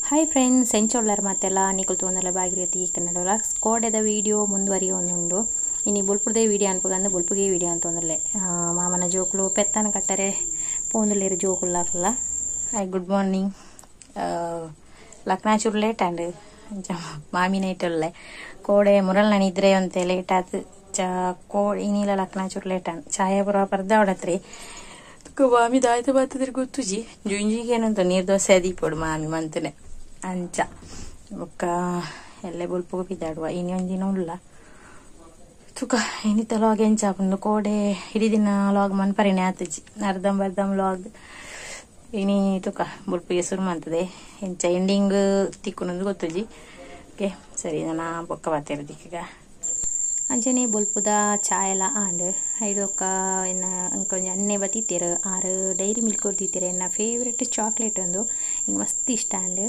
Hi friends, ಎಂಚೊಳ್ಳರ್ ಮಾತೆಲ್ಲ ನಿಕುಲ್ ತೂಂದಲ ಬಾಗಿರತಿ ಕನ್ನಡ ವ್ಲಾಗ್ಸ್ ಕೋಡೆದ ವಿಡಿಯೋ ಮುಂದುವರಿಯೋನುಂಡು. ಇನಿ ಬೊಲ್ಪುದೇ ವಿಡಿಯೋ ಅನ್ಪಗಂದು ಬೊಲ್ಪುಗೆ ವಿಡಿಯೋ ಅಂತಂದ್ರೆ ಮಾಮನ ಜೋಕುಲು ಪೆತ್ತನ ಕಟ್ಟರೆ ಪೋಂದುಲೇರು ಜೋಕುಲ್ಲಾಕಲ್ಲ. Hi, good morning. ಲಕ್ನಾಚೂರು ಲೇಟ್ ಆಂಡ್ ಮಾಮಿ ನೈಟಲ್ಲೇ ಕೋಡೆ ಮುರಲ್ ಇದ್ರೆ ಅಂತೆ ಲೇಟ್ ಆತು ಚಾ ಕೋ ಇನಿಲ ಲಕ್ನಾಚೂರು ಲೇಟ್ ಆಂಡ್ ಚಾಯ ಪುರ ಪರ್ದಾವಡತ್ರಿ ಮಾಮಿ ದಾಯ್ತ ಬರ್ತದ್ರಿ ಗೊತ್ತುಜಿ ಜುಂಜಿಗೆ ಏನಂತ ನೀರು ದೋಸೆ ದೀಪೋಡು ಮಾಮಿ ಮಂತನೆ ಅಂಚ ಬೊಕ್ಕ ಎಲ್ಲೆ ಬೊಲ್ಪುಗು ಪಿದಾಡುವ ಇನಿ ಒಂಜಿನ ಉಲ್ಲ ತುಕ ಇನ್ನಿತ ಲಾಗ್ ಎಂಚ ಆಪುಂಡು ಕೋಡೆ ಇಡೀ ದಿನ ಲಾಗ್ ಮನ್ಪರಿಣೆ ಆತುಜಿ ಅರ್ಧಂಬರ್ಧಂ ಲಾಗ್ ಇನಿ ತುಕ ಬೊಲ್ಪುಗೆ ಶುರು ಮಂತದೆ ಎಂಚ ಎಂಡಿಂಗ್ ತಿಕ್ಕುನೊಂದು ಗೊತ್ತುಜಿ. ಓಕೆ ಸರಿ, ನಾನು ಬೊಕ್ಕ ಬತ್ತಿರದಿಕ್ಕೀಗ ಅಂಚನೆ ಬೊಲ್ಪುದ ಚಾಯಲ ಆಂಡ್ ಐಡೊಕ್ಕ ಎನ್ನ ಒಂಜಿ ಅಣ್ಣೆ ಬತ್ತಿತ್ತೆರ್ ಆರು ಡೈರಿ ಮಿಲ್ಕ್ ಕೊರ್ದಿತ್ತೆರ್. ಎನ್ನ ಫೇವ್ರೆಟ್ ಚಾಕ್ಲೇಟ್ ಒಂದು ಇಂಗ್ ಮಸ್ತ್ ಇಷ್ಟ ಆಂಡ್.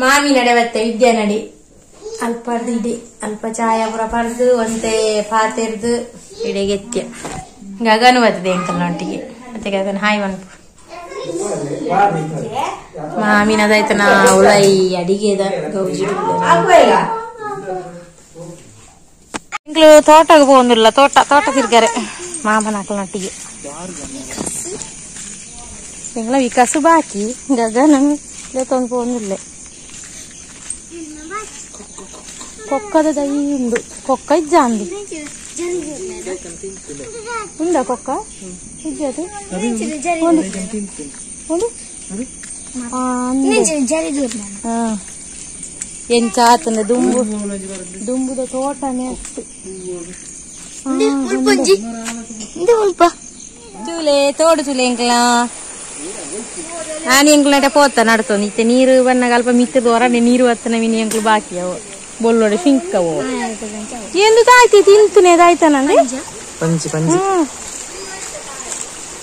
ಮಾಮಿ ನಡೆ ಬತ್ತೆ ವಿದ್ಯಾ ನಡಿ ಅಲ್ಪ ಇಡಿ ಅಲ್ಪ ಚಾಯ ಪೂರ ಪರ್ದು ಒಂತೆ ಪಾತೆರ್ದು ಇಡೆಗೆತ್ಯ ಗಗನು ಬರ್ತದೆ ಎಂಕಲ್ನೊಟ್ಟಿಗೆ. ಮತ್ತೆ ಗಗನ್ ಹಾಯ್ ಮನ್ಪು ಮಾಮಿನದಾಯ್ತನ ಉಲೈ ಅಡಿಗೆದ ಗೌಜಿ. ಎಂಕ್ಲು ತೋಟಕ್ಕೆ ಪೋಂದಿಲ್ಲ, ತೋಟ ತೋಟ ತಿರ್ಗಾರೆ ಮಾಮನ ಹಾಕಲ್ನೊಟ್ಟಿಗೆ. ಎಂಗ್ಲ ವಿಕಾಸು ಬಾಕಿ ಗಗನ ತಂದು ಪೋಂದಿಲ್ಲ. ಕೊಕ್ಕದ ದೈ ಉಂಡು, ಕೊಕ್ಕ ಇಜ್ಜ ಅಂದು ಉಂಡ ಕೊಕ್ಕ ಇಜ್ಜ ಅದು ಎಂಚ ಆತನ ದುಂಬು ದುಂಬುದ ತೋಟನೇ ಅಷ್ಟು. ಚೂಲೆ ತೋಡು ಚೂಲೆ ಎಂಕ್ಲ ಆನಿ ಎಂಕ್ಲಟ ಪೋತ ನಡ್ತೊಂದು ಇತ್ತೆ ನೀರು ಬನ್ನಾಗ ಅಲ್ಪ ಮಿತ್ತದ ಹೊರನೆ ನೀರು ಬತ್ತನ ಮಿನಿ ಎಂಕ್ಲು ಬಾಕಿ ಅವು ಬೊಲ್ಲೋಡೆ ಫಿಂಕವು ಎಂದು ತಾಯ್ತಿ ತಿಂತುನೆ ತಾಯ್ತಾನಂದ್ರೆ ಪಂಜಿ ಪಂಜಿ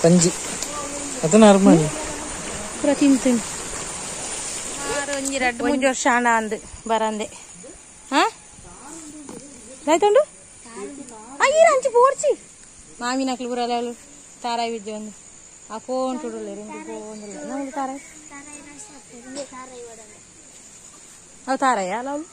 ಪಂಜಿ ಅದನ್ನ ಅರ್ಮನಿ ಪೂರ ತಿಂತೀನಿ. ಒಂಜಿ ರಡ್ಡ್ ಮೂಜಿ ವರ್ಷ ಆಂಡ ಅಂದ್ ಬರಂದೆ ಆಯ್ತುಂಡು ಈರ ಅಂಚಿ ಪೋರ್ಚಿ ಮಾಮಿನಕ್ಲು ಪೂರ ತಾರಾಯಿ ವಿದ್ಯೆ ಒಂದು ಆ ಫೋನ್ ಟುಡುಲ್ಲೇರು ನಮ್ದು ತಾರಾಯಿ ಅವು ತಾರಾಯ ಅಲ್ಲ ಅವು.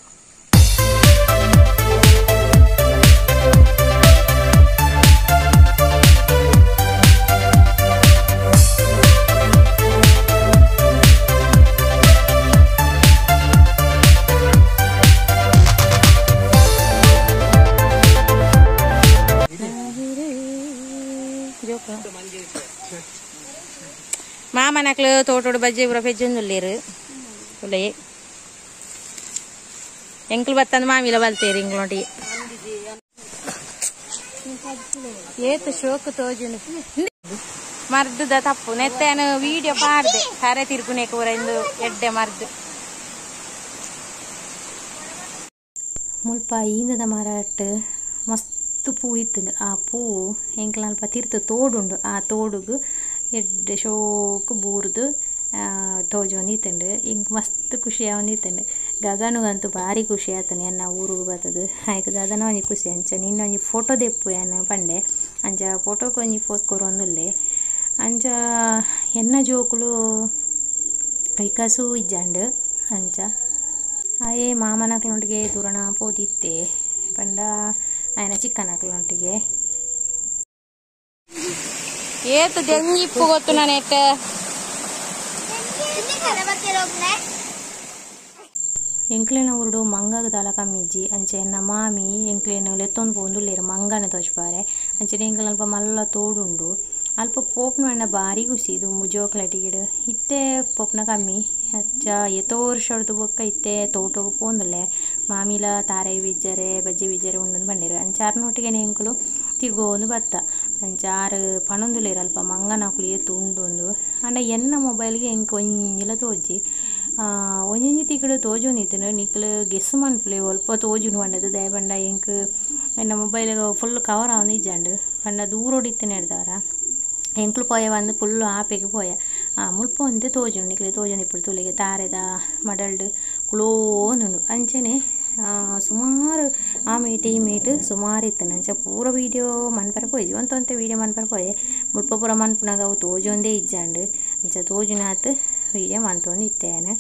ಮಾಮನಕ್ಲು ತೋಟೋಡು ಬಜ್ಜೆ ಪೂರ ಪೆಜ್ಜೊಂದುಲ್ಲೇರು ಉಲ್ಲೇ ಎಂಕ್ಲು ಬತ್ತಂದು ಮಾಮಿಲ ಬಲ್ತೇರು ಇಂಗ್ಲೊಟ್ಟಿಗೆ. ಏತು ಶೋಕು ತೋಜುಂಡು ಮರ್ದುದ ತಪ್ಪು ನೆತ್ತೇನು ವಿಡಿಯೋ ಪಾಡ್ದೆ ಕರೆ ತಿರ್ಗುನೆ ಪೂರ ಇಂದು ಎಡ್ಡೆ ಮರ್ದು. ಮುಲ್ಪ ಈಂದದ ಮರಟ್ ಮಸ್ತ್ ಪೂ ಇತ್ತು. ಆ ಪೂ ಎಂಕ್ಲ ಅಲ್ಪ ತಿರ್ತು ತೋಡುಂಡು, ಆ ತೋಡುಗು ಎಡ್ಡೆ ಶೋಕು ಬೂರ್ದು ತೋಜೊಂದಿತ್ತುಂಡು. ಇಂಕ್ ಮಸ್ತ್ ಖುಷಿ ಆವೊಂದಿತ್ತುಂಡು. ಗಗನುಗಂತೂ ಭಾರಿ ಖುಷಿ ಆತನೆ ಎನ್ನ ಊರುಗು ಬರ್ತದೆ ಆಯ್ಕೆ ಗಗನ ಒಂಜಿ ಖುಷಿ ಅಂಚ ನಿನ್ನ ಒಂಜಿ ಫೋಟೋ ದೆಪ್ಪು ಏನ್ ಪಂಡೆ ಅಂಚ ಫೋಟೋಕ್ಕೆ ಒಂಜಿ ಪೋಸ್ ಕೊರೊಂದುಲ್ಲೆ. ಅಂಚ ಎನ್ನ ಜೋಕುಲು ವಿಕಾಸು ಇಜ್ಜಾಂಡ್ ಅಂಚ ಆಯೆ ಮಾಮನಕ್ಲೊಟ್ಟಿಗೆ ದೂರಣ ಪೋದಿತ್ತೆ ಪಂಡ ಆಯನ ಚಿಕ್ಕನಕ್ಲೊಟ್ಟಿಗೆ. ಏತು ದೆಂಗಿ ಇಪ್ಪು ಗೊತ್ತು ನಾನೇಟ ಎಂಕ್ಲೆನ ಊರುಡು ಮಂಗಗ ದಾಲ ಕಮ್ಮಿಜ್ಜಿ ಅಂಚೆ ಎನ್ನ ಮಾಮಿ ಎಂಕ್ಲೆನ ಲೆತ್ತೊಂದು ಪೋಂದುಲ್ಲೇರು ಮಂಗನ ತೋಜ್ಪಾರೆ. ಅಂಚನೆ ಎಂಕ್ಲ ಅಲ್ಪ ಮಲ್ಲ ತೋಡುಂಡು, ಅಲ್ಪ ಪೋಪುನ ಎನ್ನ ಭಾರಿ ಖುಷಿ ದುಂಬು ಜೋಕ್ಲಟಿಗಿಡು. ಇತ್ತೆ ಪೋಪುನ ಕಮ್ಮಿ ಅಚ್ಚ ಏತೋ ವರ್ಷಡ್ದು ಬೊಕ್ಕ ಇತ್ತೆ ತೋಟೊಗು ಪೋಂದುಲ್ಲೆ. ಮಾಮಿಲ ತಾರಾಯಿ ಬೀಜರೆ ಬಜ್ಜೆ ಬೀಜರೆ ಉಂಡುಂದು ಪಂಡೇರು. ಅಂಚ ಆರ್ನೊಟ್ಟಿಗೆನೆ ಎಂಕುಲು ತಿರ್ಗೋಂದು ಬತ್ತ. ಅಂಚ ಆರು ಪನೊಂದುಲ್ಲೇರು ಅಲ್ಪ ಮಂಗನಕುಲು ಏತು ಉಂಡುಂದು. ಆಂಡ ಎನ್ನ ಮೊಬೈಲ್ಗೆ ಎಂಕ್ ಒಂಜಿಲ ತೋಜಿ ಒಂಜೊಂಜಿ ತಿಕ್ಕುಡು ತೋಜೊಂದಿತ್ತುಂಡು. ನಿಕ್ಲು ಗೆಸ್ ಮನ್ಪುಲೆ ಒಲ್ಪ ತೋಜುಂಡು ಪಂಡದು ದಾಯೆ ಪಂಡ ಎಂಕ್ ಎನ್ನ ಮೊಬೈಲ್ ಫುಲ್ ಕವರ್ ಆವೊಂದು ಇಜ್ಜಾಂಡ್ ಪಂಡ ದೂರೊಡು ಇತ್ತಿನೆಡ್ದಾವರ ಎಂಕ್ಲು ಪೋಯ ಬಂದು ಫುಲ್ಲು ಆಪೆಗೆ ಪೋಯ ಮುಲ್ಪ ಒಂತೆ ತೋಜುಂಡು. ನಿಕ್ಲೆ ತೋಜೊಂದು ಇಪ್ಪುಡು ತುಲೆಗೆ ತಾರೆದ ಮಡಲ್ಡ್ ಕುಲೋಂದುಂಡು. ಅಂಚನೆ ಸುಮಾರು ಆ ಮೇಟ್ ಈ ಮೇಟ್ ಸುಮಾರು ಇತ್ತುಂಡು. ಅಂಚ ಪೂರ ವೀಡಿಯೋ ಮನ್ಪರೆ ಪೋಯಿಜಿ, ಒಂತೆ ವೀಡಿಯೋ ಮನ್ಪರೆ ಪೋಯೆ ಮುಲ್ಪ ಪೂರ ಮನ್ಪುನಗ ಅವು ತೋಜೊಂದೇ ಇಜ್ಜಾಂಡ್. ಅಂಚ ತೋಜುನಾತ್ ವೀಡಿಯೋ ಮನ್ತೊಂದು ಇತ್ತೆ ಯಾನ್.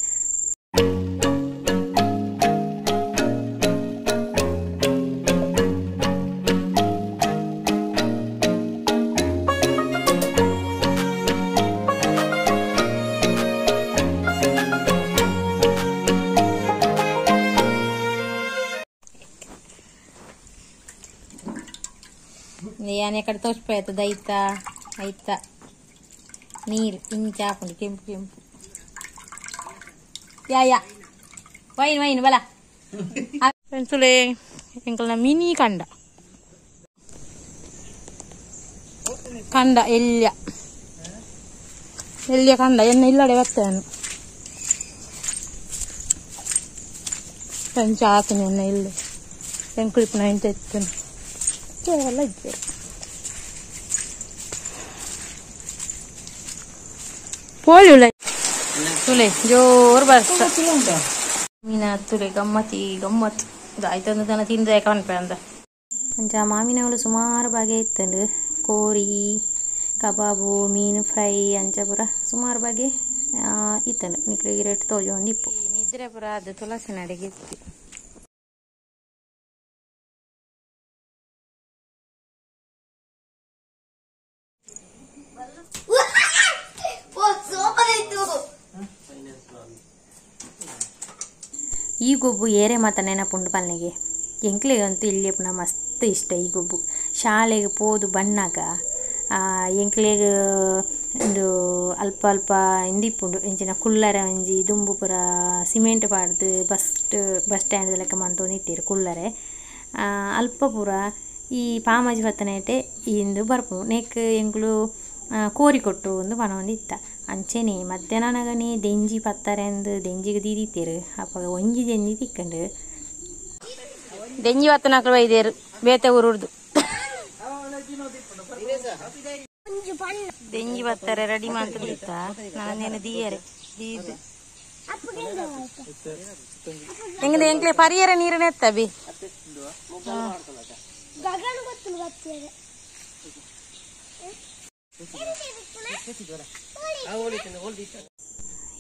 ಯಾನೆ ಕಡೆ ತೋಚ್ಪಾಯ್ತು ದೈತ ಐತ ನೀರು ಇಂಚ ಹಾಕೊಂಡು ಕೆಂಪು ಕೆಂಪು ಯಾ ಯಾ ವೈನ್ ವೈನ್ ಬಲ ಫ್ರೆಂಡ್ಸುಲೇ ಎಂಕಲ್ನ ಮಿನಿ ಕಂಡ ಕಂಡ ಎಲ್ಯ ಎಲ್ಯ ಕಂಡ ಎನ್ನ ಇಲ್ಲಡೆ ಬರ್ತೇನೆ ಕಂಚ ಹಾಕಿನಿ ಎನ್ನ ಇಲ್ಲಿ ಎಂಕುಳಿಪುನ ಎಂತ ಎತ್ತೇನೆ ಕೇವಲ ಇದ್ದೀರಿ ಪೋಲಿ ತುಲೆ ಜೋರು ಬರ್ಸ ಮೀನ ತುಲೆ ಗಮ್ಮತಿ ಗಮ್ಮತ್ ಆಯ್ತಂದು ತನ ತಿಂದ ಕಾಣ್ಪೆ ಅಂದ ಅಂಚ ಮಾಮಿನವಳು ಸುಮಾರು ಬಗೆ ಇತ್ತಂಡು ಕೋರಿ ಕಬಾಬು ಮೀನು ಫ್ರೈ ಅಂಚ ಪೂರ ಸುಮಾರು ಬಗೆ ಇತ್ತಂಡು ನಿಕ್ಲಿಗೆ ರೇಟ್ ತೋಜ ಒಂದು ಇಪ್ಪು ನಿದ್ರೆ ಪೂರ ಅದು ತುಳಸಿ ನಡಿಗೆ ಇತ್ತು ಈ ಗೊಬ್ಬು ಏರೆ ಮಾತ ನೆನಪುಂಡು ಪಲ್ನೆಗೆ ಎಂಕ್ಲೆಗಂತೂ ಇಲ್ಲಿ ಪುನಃ ಮಸ್ತ್ ಇಷ್ಟ ಈ ಗೊಬ್ಬು ಶಾಲೆಗೆ ಪೋದು ಬಣ್ಣಾಗ ಎಂಕ್ಲೆಗ್ ಒಂದು ಅಲ್ಪ ಅಲ್ಪ ಇಂದಿಪ್ಪುಂಡು ಇಂಚಿನ ಕುಲ್ಲರೆ ಒಂಜಿ ದುಂಬು ಪೂರ ಸಿಮೆಂಟ್ ಪಾಡ್ದು ಬಸ್ ಸ್ಟ್ಯಾಂಡ್ ಲೆಕ್ಕ ಮಂತೊಂದಿತ್ತೀರು ಕುಲ್ಲರೆ ಅಲ್ಪ ಪೂರ ಈ ಪಾಮಾಜಿ ಪತ್ತನೇಟೆ ಇಂದು ಬರ್ಪುಂಡು ನೆಕ್ ಎಂಕ್ಲು ಕೋರಿ ಕೊಟ್ಟು ಒಂದು ಪನೊಂದಿತ್ತ ಅಂಚೆನೆ ಮಧ್ಯಾಹ್ನಗನೆ ದೆಂಜಿ ಪತ್ತರೆಂದು ದೆಂಜಿಗೆ ದೀದಿತ್ತೇರು ಅಪ್ಪ ಒಂಜಿ ದೆಂಜಿ ತಿಕ್ಕಂಡು ದೆಂಜಿ ಪತ್ತನಕ್ಲು ಬೈದೇರು ಬೇತೆ ಊರುರ್ದು ದೆಂಜಿ ಪತ್ತಾರೆ ರೆಡಿ ಮಾಡ್ತಿದ್ದ ನಾನೇನು ದೀಯರೆ ದೀದು ಹೆಂಗದೆ ಎಂಕ್ಲೆ ಪರಿಯರ ನೀರನ್ನ ಎತ್ತ ಬಿ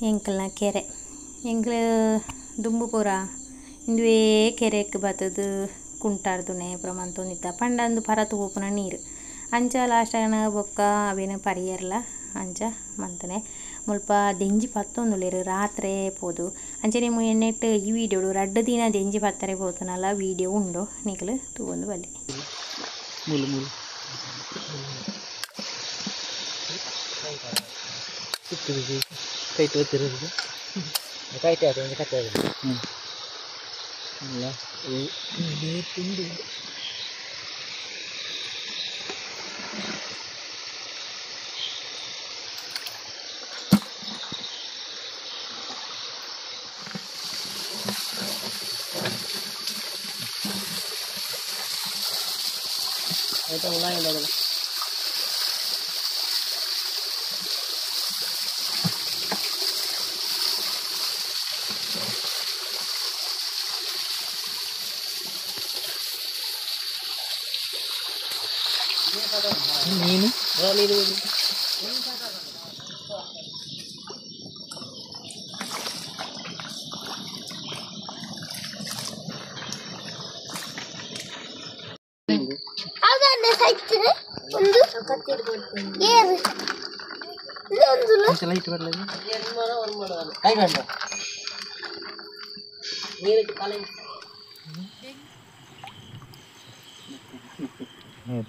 ಎಂಕಲ್ನ ಕೆರೆ ಎಂಕ್ಲು ದುಂಬು ಪೂರ ಇಂದುವೇ ಕೆರೆಕ್ ಬತ್ತದು ಕುಂಟಾರ್ದುನೆ ಪೂರ ಮಂತೊಂದಿತ್ತ ಪಂಡಂದು ಪರತು ಪೋಪುನ ನೀರು ಅಂಚ ಲಾಸ್ಟ್ ಬೊಕ್ಕ ಅವೇನು ಪರಿಯರ್ಲ ಅಂಚ ಮಂತನೆ ಮುಲ್ಪ ದೆಂಜಿ ಪತ್ತೊಂದುಲ್ಲೆರ್ ರಾತ್ರೆ ಪೋದು ಅಂಚನೆ ಎಣ್ಣೆಟ್ ಈ ವೀಡಿಯೋಡು ರಡ್ಡ್ ದಿನ ದೆಂಜಿ ಪತ್ತರೆ ಪೋತುನಲ ವೀಡಿಯೋ ಉಂಡು ನಿಕಲು ತೂವೊಂದು ಬಲ್ಲಿ ಮೀನು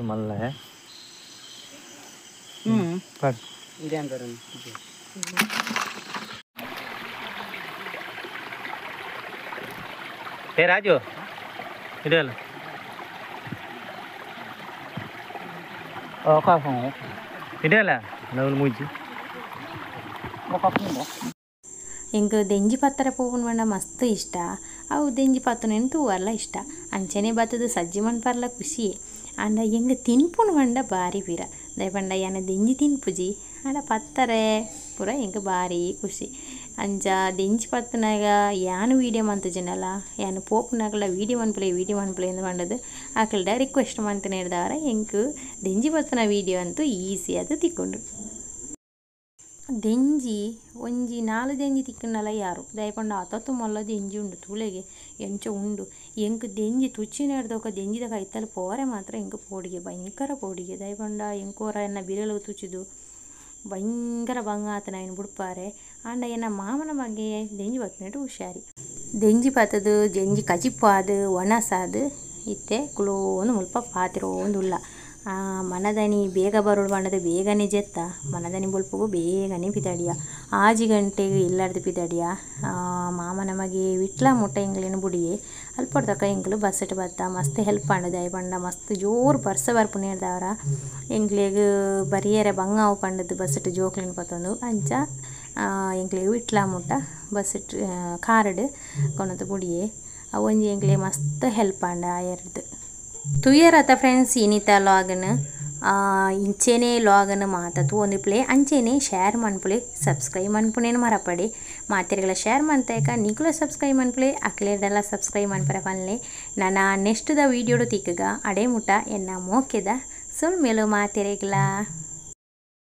ಮಲ್ಲ ಏ ರಾಜು ಇದೆಲ್ಲ ಇದೆಲ್ಲ ನಾವು ಮೂಜಿ ಎಂಕ್ ದೆಂಜಿ ಪತ್ತರೆ ಪೋಪುನ ಪಂಡ ಮಸ್ತ್ ಇಷ್ಟ ಅವು ದೆಂಜಿ ಪತ್ತುನೆನ್ ತೂವರ್ಲ ಇಷ್ಟ ಅಂಚನೆ ಬತ್ತದು ಸಜ್ಜಿ ಮನ್ಪರ್ಲ ಖುಷಿಯೇ ಆಂಡ ಎಂಕ್ ತಿನ್ಪುನು ಪಂಡ ಬಾರಿ ಪಿರ ದಾಯೆ ಪಂಡ ಯಾನ್ ದೆಂಜಿ ತಿನ್ಪುಜಿ ಆಂಡ ಪತ್ತರೆ ಪೂರ ಎಂಕ್ ಬಾರಿ ಖುಷಿ ಅಂಚ ದೆಂಜಿ ಪತ್ತುನಾಗ ಯಾನ್ ವೀಡಿಯೋ ಮಂತುಜಿಂಡಲ ಯಾನ್ ಪೋಪುನಾಗಲ ವೀಡಿಯೋ ಮನ್ಪುಲೆ ವೀಡಿಯೋ ಮನ್ಪುಲೆ ಇಂದ್ ಪಂಡದು ಅಕಲ್ಡ ರಿಕ್ವೆಸ್ಟ್ ಮಂತಿನೆಡ್ದಾವರ ಎಂಕ್ ದೆಂಜಿ ಪತ್ತುನ ವೀಡಿಯೋ ಅಂತೂ ಈಸಿ ಆದ್ ತಿಕ್ಕುಂಡು. ದೆಂಜಿ ಒಂಜಿ ನಾಲ್ ದೆಂಜಿ ತಿಕ್ಕುಂಡಲ ಯಾರು ದಾಯೆ ಪಂಡ ಅತತ್ ಮಲ್ಲ ದೆಂಜಿ ಉಂಡು ತೂಲೆಗೆ ಎಂಚ ಉಂಡು ಎಂಕ್ ದೆಂಜಿ ತುಚ್ಚಿನೆಡ್ದ್ ದೆಂಜಿದ ಕೈತಲ್ ಪೋರೆ ಮಾತ್ರ ಎಂಕ್ ಪೋಡಿಗೆ ಭಯಂಕರ ಪೋಡಿಗೆ ದಾಯೆ ಪಂಡ ಎಂಕ್ ಒರ ಎನ್ನ ಬಿರಲು ತುಚ್ಚಿದು ಭಯಂಕರ ಬಂಗ ಆತನ ಐನ್ ಬುಡ್ಪಾರೆ ಆಂಡ ಎನ್ನ ಮಾಮನ ಮಗೆ ದೆಂಜಿ ಪತ್ತುನೆಟ್ ಹುಷಾರಿ ದೆಂಜಿ ಪತ್ತುದು ದೆಂಜಿ ಕಜಿಪಾದ್ ಒಣಸಾದ್ ಇತ್ತೆ ಕುಲೋಂದು ಮುಲ್ಪ ಪಾತೆರೊಂದು ಉಲ್ಲ. ಮನದನಿ ಬೇಗ ಬರೋಡು ಪಂಡದು ಬೇಗನೆ ಜೆತ್ತ ಮನದನಿ ಬೊಲ್ಪುಗು ಬೇಗನೆ ಪಿದಡಿಯ 6 ಗಂಟೆಗೆ ಇಲ್ಲರ್ದು ಪಿದಡಿಯ ಮಾಮನ ಮಗೆ ವಿಟ್ಲ ಮುಟ್ಟ ಎಂಕ್ಲೆನ್ ಬುಡಿಯೆ ಅಲ್ಪಡ್ದಕ ಎಂಕ್ಲು ಬಸ್ಸಟ್ ಬತ್ತ ಮಸ್ತ್ ಹೆಲ್ಪ್ ಆಂಡ್ ದಾಯೆ ಪಂಡ ಮಸ್ತ್ ಜೋರು ಬರ್ಸ ಬರ್ಪುನೇರ್ದವರ ಎಂಕ್ಲೆಗ್ ಬರಿಯೆರೆ ಬಂಗ ಆವು ಪಂಡದು ಬಸ್ಸಟ್ ಜೋಕ್ಲೆನ್ ಪತ್ತೊಂದು ಅಂಚ ಎಂಕ್ಲೆಗ್ ವಿಟ್ಲ ಮುಟ್ಟ ಬಸ್ಸಟ್ ಕಾರ್ಡ್ ಕೊನೊತು ಬುಡಿಯೆ ಅವೊಂಜಿ ಎಂಕ್ಲೆ ಮಸ್ತ್ ಹೆಲ್ಪ್ ಆಂಡ್ ಆಯರ್ದ್ ತುಯರತ ಫ್ರೆಂಡ್ಸ್ ಇನಿತ ಲಾಗನ್ ಇಂಚೆನೆ ಲಾಗನ್ ಮಾತ ತೂವೊಂದಿಪ್ಪುಲೆ ಅಂಚೆನೆ ಶೇರ್ ಮನ್ಪುಲೆ ಸಬ್ಸ್ಕ್ರೈಬ್ ಮನ್ಪುನೇನು ಮರಪಡೆ ಮಾತೆರ್ಗಲ ಶೇರ್ ಮಂತೇಕ ನಿಕುಲ ಸಬ್ಸ್ಕ್ರೈಬ್ ಮನ್ಪುಲೆ ಅಕ್ಲೆರ್ಡಲ ಸಬ್ಸ್ಕ್ರೈಬ್ ಮನ್ಪರೆ ಪನ್ಲೆ ನನ ನೆಕ್ಸ್ಟ್ ದ ವೀಡಿಯೋಡು ತಿಕ್ಕಗ ಅಡೆ ಮುಟ ಎನ್ನ ಮೋಕೆದ ಸೊಲ್ಮೆಲು ಮಾತೆರೆಗ್ಲಾ.